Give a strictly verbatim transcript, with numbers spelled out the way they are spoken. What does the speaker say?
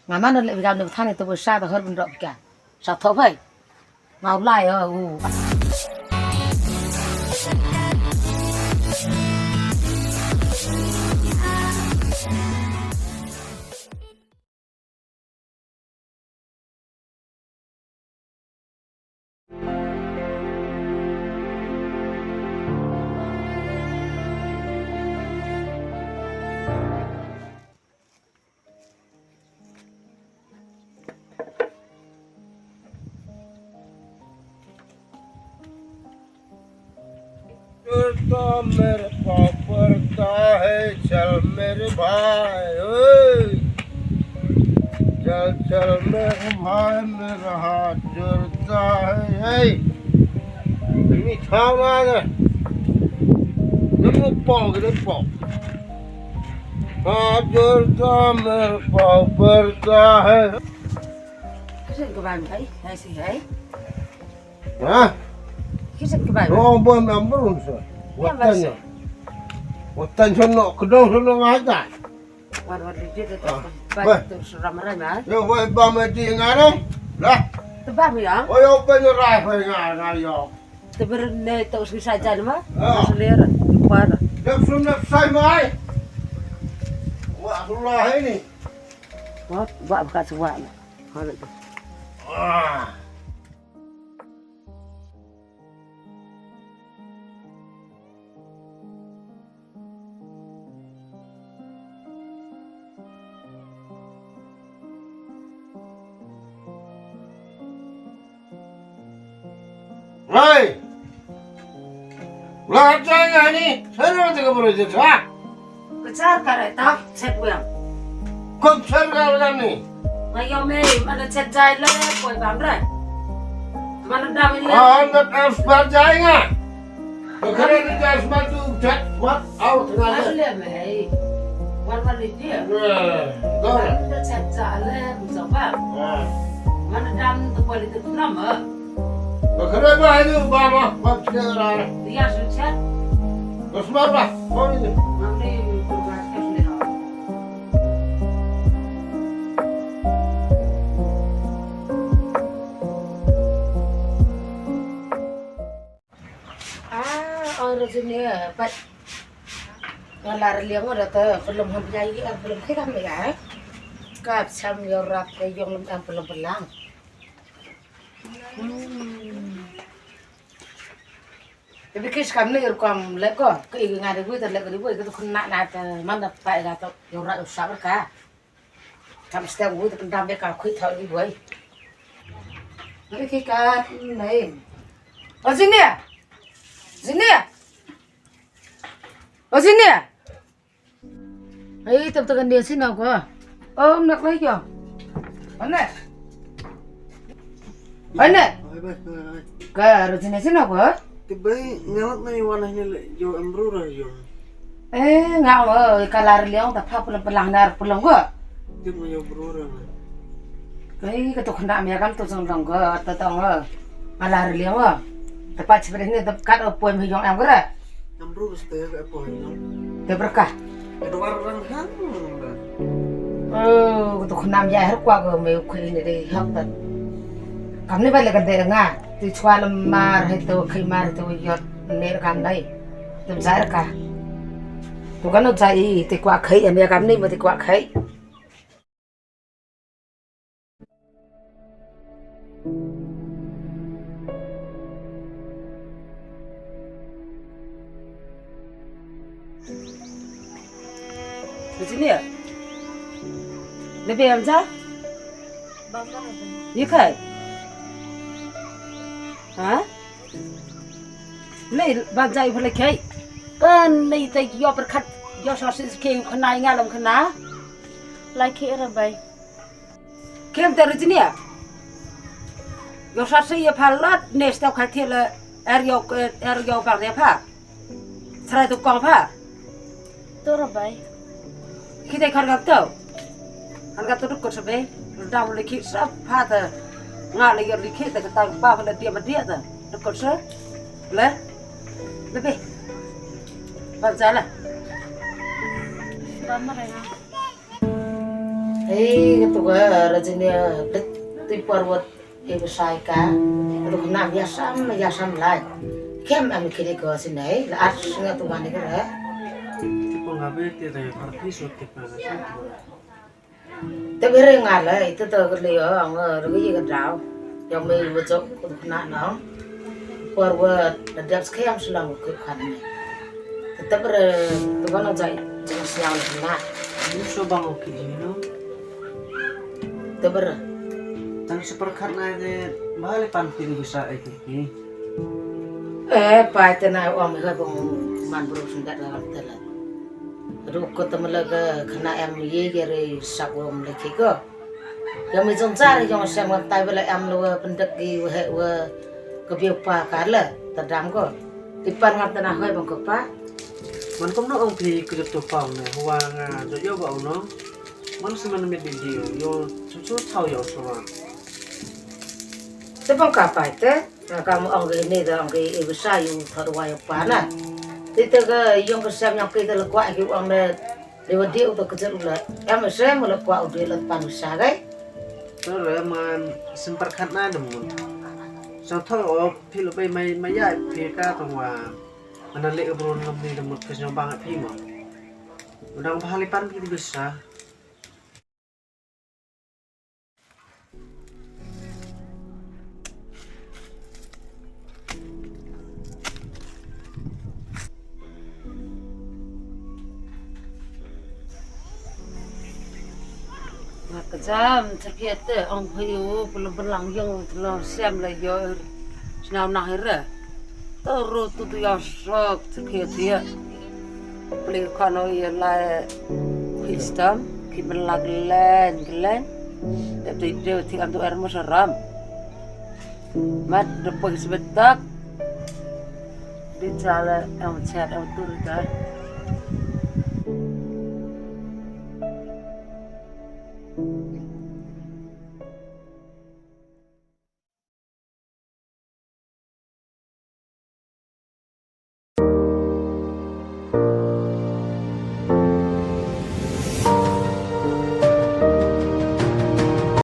Nga man le bikam ne bthan itu bu sa ta hor bendok bikam. Sa tho bai. Ngau lai o u. जुरता मेरे पाँव पड़ता है, चल मेरे भाई, ओए। चल, चल मेरे भाई, मेरा हाथ जुरता है, ए। Ini thawa na. Nemu pau, nemu pau. Hajar jamir paperta hai. Kisan ka bai mai, hai si hai. Ha? Kisan ka bai mai. Oh, bon ambrun sa. Watan sa. Watan sa no, kedong sa no ngata. Wan wan di dia tu. Bai tu seram rai mai. Yo, bai ba mai di ngare. Lah. Tebam ya. Oh, yo ben rai bai ngare yo. Te ber ne to sui sajan ma. Ah. Selir, par. Dak sun dak sai mai. Wah, Allah ini. Wah, wah, buka suwa. Kalau tu. Ah. Hei! Ulah kata nga ni, sana tu ke boleh jatuh. Kejar kare tak, cek yang. Kom ser kal kan ni. Ngayo me, mana cek jai le, koi bang re. Mana dam ile. Ah, nak harus bajai nga. Bakare ni gas matu jat wat au tengah. Asli me hei. Wan wan ni dia. Nah, dah. Mana cek jai le, bisa bang. Nah. Mana dam tu kuali tu nama. Bakare ba ini ba ma ba kira. Dia sukses. Bas ma ba. Kau ini. Nanti berbagai sudah. Ah, ong Rajini, pat. Nga la rliang dah te belum ham jai, ah, belum kai kam ya. Kap sam yo rat ke yong lem am belum belang. Hmm. Tapi kis kam ni rukom lek ko, ke igi ngade gue te lek gue ke tu kena na te mana pa ga to yo rat usah berka. Kam stem gue te pendam de ka kui tau igi gue. Ni ki ka nei. O sini ya. Sini ya. O sini ya. Ai, tep tekan dia sini aku. Oh, nak lagi ya. Mana? Mana? Hai, bai, bai, bai. Ka ru sini sini aku. Te bai, nyalat na iwan hanya le, yo emru ra yo. Eh, nga, oh, ka la rliang ta pha pulang pelang nar pulang ko. Te mo yo bru ra. Ai, ka tu khna me kam tu song dong ko, ta tong ko. Ka la rliang ko. Ta pa chipre ni ta kat o poem hi yong em ko ra. Emru bas te ka poem yong. Te berkah. Ka dwar rang hang. Oh, ka tu khnam ya her kwa ko me khu ni de hak ta. Kam ni ba le ka de nga. Ti chwa lam mar hai to khai mar to yot ne kam dai. Tum za ka. Tu kan za i ti kwa khai, em ya kam ni ma ti kwa khai. Virginia. Lebe am ja? Baba. Ye khai? Ha? Lei ba jai pha lei khei. Kan lei te yo pyrkhat yo sa si khei khana nga lam khana. Lai khei ra bai. Kem te Virginia. Yo sa si ya pha lat ne step khai thie le er yo er yo bang ne pha. Srai tu kong pha. To ra bai. Ki te khar gam to. Khar gam to duk ko sa bai. Dau le ki sa pha ta. Nga le yor le ki ta ka ta ba le dia ma dia ta. Duk ko sa. Le. Le bai. Ba za la. Ba ma re nga. Hei, katu ka rajin ya, dik, ti por wat, e, besai ka. Katu ka nam ya sam, ya sam lai. Kem am kini ko sinai, la ar singa tu mani ka re. Ti pong abe ti re parti sot ke pa. Te bere nga le, ite te ke le yo, ang re ye ka dau. Yang me wo jok katu ka nam no. Por wat, la dep ske am sulang ku kan ne. Te bere, te kono jai, jai siang na. Ni so bang oki, you know. Te bere. Tang super khat na de, bale pan pin bisa ai ki. Eh, pa te na ong ha bong man bro sun dat la te la. Ru ko te mele ke khana em ye ye re sap wo mele ki ko. Ya mi jong jar yong sem ngam tai bele em lo wa pendek gi wa he wa ke biu pa ka le te dam ko. Ti pan ngam te na hoi bang ko pa. Man kum no ong phi ke jot tu pa ne, wa nga jot yo ba ong no. Man se man mit di di yo, chu chu thau yo so wa. Te bang ka pa te. Nga kam ong ke ni da ong ke i bsa yu thor wa yu pa na. Ti te ke yong ke sem yong ke te le kwa ki ong le le wa di u te ke jel le. Em sem le kwa u di le pan bsa gai. Te le man sem par khat na de mun. Sa thor o phi le bai mai mai ya phi ka tong wa. Mana le ke bro ngam ni de mun ke nyong bang phi mo. Udang bahali pan phi bsa. Nga ka jam, tyrkhie te, ong phi u, phi long phi lang yong, phi long sem la yo, sinaw na hira. To ru tu tu yo sok, tyrkhie te. Pli khano ye lai, khi stam, khi ben la glen, glen. Dep dei dei ti am tu er mo saram. Mat de poi sebetak. Di jala am chat am tu ta.